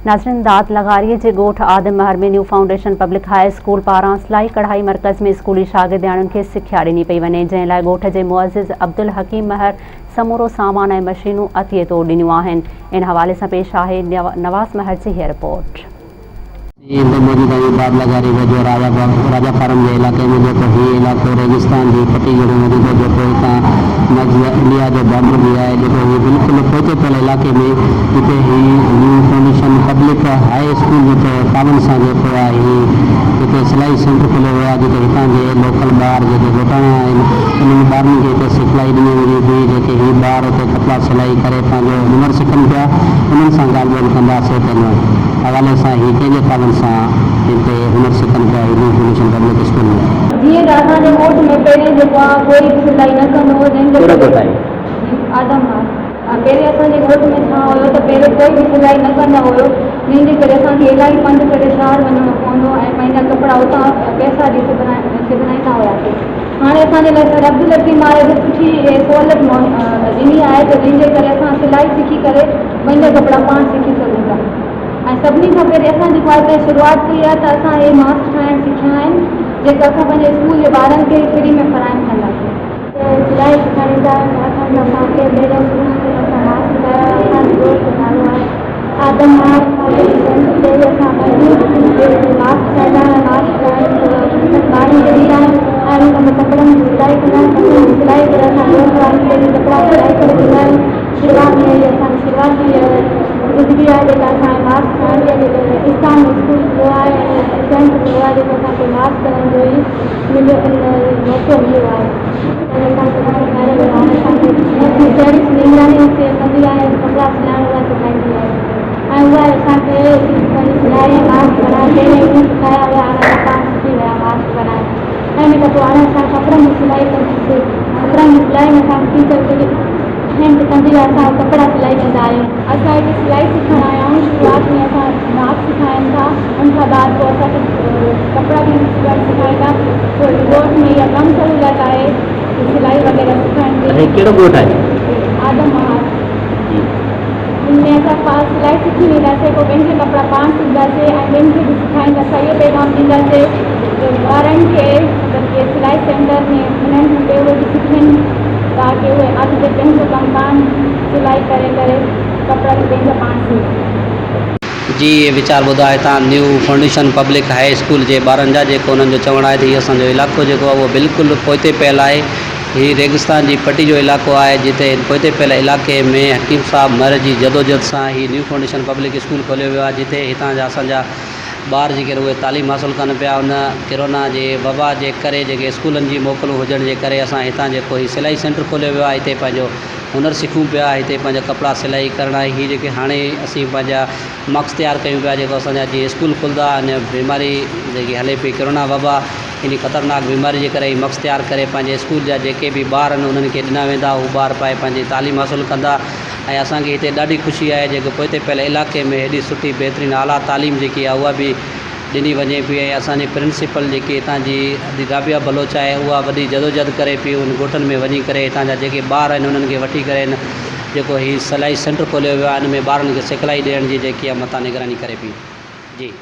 ناظرين داد لغاري جي ڳوٺ Adam Mahar ۾ new foundation public high school پاران سلائي ڪڙهائي مرڪز ۾ اسڪولي شاگردياڻين کي سکيا ڏني پئي وڃي جنهن لاء ڳوٺ جي معزز عبدالحڪيم مهر سمورو سامان ۽ مشينون عطيي طور ڏنيون آهن ان حوالي سان پيش آهي نواز مهر جي هيء رپورٽ. هن تي موجود آهيون باب لغاري ويجهو راجا راجا فارم جي علائقي ۾ جيڪو هي علائقو ريگستان جي پٽي جهڙو موجود آهي جيڪو هتان نزد انڊيا جو بارڊر به آهي جيڪو هي بلڪل پوئتي پيل علائقي ۾ جتي هي new foundation public high school جي تعاون سان جيڪو آهي هي هتي سلائي سينٽر کوليو ويو آهي جتي هتان جي لوڪل ٻار جيڪي ڳوٺاڻا آهن انهن ٻارن کي هتي سکلائي ڏني وڃي ٿي جيڪي هي ٻار هتي ڪپڙا سلائي ڪري پنهنجو هنر سکن پيا انهن سان ڳالهه ٻولهه ڪنداسين ته ان حوالي سان هي ڪنهن جي تعاون سان هتي هنر سکن پيا هي نيو فائونڊيشن پبلڪ اسڪول ۾. جيئن ته اسان جي ڳوٺ ۾ پهرين جيڪو آ ڪوئي به سلائي نه ڪندو هو جنهن جي ڪهڙو ڪري ڳوٺ آهي؟ جي آدم مار پهرين اسان جي ڳوٺ ۾ ڇا هيو ته پهرين ڪوئي به سلائي نه ڪندا هيو جنهن جي ڪري اسان کي الاهي پنڌ ڪري شهر وڃڻو پوندو ۽ پنهنجا ڪپڙا اتان پئسا ڏئي سبرائيندا هياسين هاڻي اسان جي لاء سر عبدالحڪيم مار ايڏي سٺي سهولت ڏني آهي ته جنهن جي ڪري اسان سلائي سکي ڪري پنهنجا ڪپڙا پاڻ سکي سگهون ٿا ۽ سڀني کان پهرين اسان جيڪو آهي ته شروعات ڪئي آهي ته اسان اهي ماسڪ ٺاهڻ سکيا آهن جيڪا اسان پنهنجي اسڪول جي ٻارن کي فري ۾ فراهم ڪنداسين. سلائي سيکاريندا آهن اسان جا اسان کي پهريون شروع شروع ۾ اسان ماسڪ ٺاهيا اسان جو دوست جو نالو آهي آدم مار پهرين اسان پنهنجو ماسڪ ٺاهيندا آهيون ماسڪ ٺاهي ٻارن کي ڏيندا آهيون ۽ ان ۾ ڪپڙن جي سلائي ڪندا آهيون ڪپڙن جي سلائي ڪري اسان ڳوٺ وارن کي به ڪپڙا سلائي ڪري ڏيندا آهيون شروعات ۾ ئي اسان جي شروعاتي زندگي آهي جيڪا اسان کي ماسڪ ٺاهڻ جي جيڪو اسٿان اسڪول مليو آهي ۽ سينٽر مليو آهي جيڪو اسان کي ماسڪ ڪرڻ جو ئي مليو موقعو مليو آهي اسان کي سيکاريو ويو آهي اسان کي ٽيچر نگراني ڪندي آهي ڪپڙا سلائڻ اها سيکاريندي آهي ۽ اها اسان کي پنهنجي سلائي ماسڪ بڻائي پهرين اهي سکايا ويا هاڻي اسان پاڻ سکي ويا ماسڪ بڻائڻ ۽ ان کان پوء هاڻي اسان ڪپڙن جي سلائي ڪنداسين ڪپڙن جي سلائي ۾ اسان کي ٽيچر هينڊ ڪندي اسان ڪپڙا سلائي ڪندا آهيون. اسان هتي سلائي سکڻ آيا آهيون شروعات ۾ اسان ناپ سکائين ٿا ان کان بعد پوء اسان کي ڪپڙا به سبڻ سکائيندا پوء ڳوٺ ۾ اها ڪم سهولت آهي سلائي وغيره سکائڻ جي. هي ڪهڙو ڳوٺ آهي؟ آدم مهار. ان ۾ اسان پاڻ سلائي سکي وينداسين پوء پنهنجا ڪپڙا پاڻ سبنداسين ۽ ٻين کي به سکائينداسين اهو پيغام ڏينداسين ته ٻارن کي مطلب ڪي سلائي سينٽر ۾ وڃڻ کپي اهي به سکن تاڪه اهي اڳتي پنهنجو ڪم پاڻ سلائي ڪري ڪري ڪپڙا به پنهنجا پاڻ سبن. جي ويچار ٻڌا هتان new foundation public high school جي ٻارن جا جيڪو انهن جو چوڻ آهي ته هي اسان جو علائقو جيڪو آهي اهو بلڪل پوئتي پيل آهي هي ريگستان جي پٽي جو علائقو آهي جتي هن پوئتي پيل علائقي ۾ حڪيم صاحب مھر جي جدوجھد سان هي نيو فائونڊيشن پبلڪ اسڪول کوليو ويو آهي جتي هتان جا اسان جا ٻار جيڪي آهن اهي تعليم حاصل ڪن پيا ان ڪرونا جي وبا جي ڪري جيڪي اسڪولن جي موڪلون هجڻ جي ڪري اسان هتان جيڪو هي سلائي سينٽر کوليو ويو آهي هتي پنهنجو هنر سکون پيا هتي پنهنجا ڪپڙا سلائي ڪرڻ ۽ هي جيڪي هاڻي اسين پنهنجا ماڪس تيار ڪيون پيا جيڪو اسان جا جيئن اسڪول کلندا ان بيماري جيڪي هلي پئي ڪرونا وبا انهي خطرناڪ بيماري جي ڪري هي ماڪس تيار ڪري پنهنجي اسڪول جا جيڪي به ٻار آهن انهن کي ڏنا ويندا هو ٻار پائي پنهنجي تعليم حاصل ڪندا ۽ اسان کي هتي ڏاڍي خوشي آهي جيڪو پوئتي پيل علائقي ۾ هيڏي سٺي بهترين اعليٰ تعليم جيڪي آهي اها به ڏني وڃي پئي ۽ اسان جي پرنسپل جيڪي هتان جي ادي رابعه بلوچ آهي اها وڏي جدوجهد ڪري پئي ان ڳوٺن ۾ وڃي ڪري هتان جا جيڪي ٻار آهن انهن کي وٺي ڪري هن جيڪو هي سلائي سينٽر کوليو ويو آهي ان ۾ ٻارن کي سکلائي ڏيڻ جي جيڪي آهي متان نگراني ڪري پئي جي.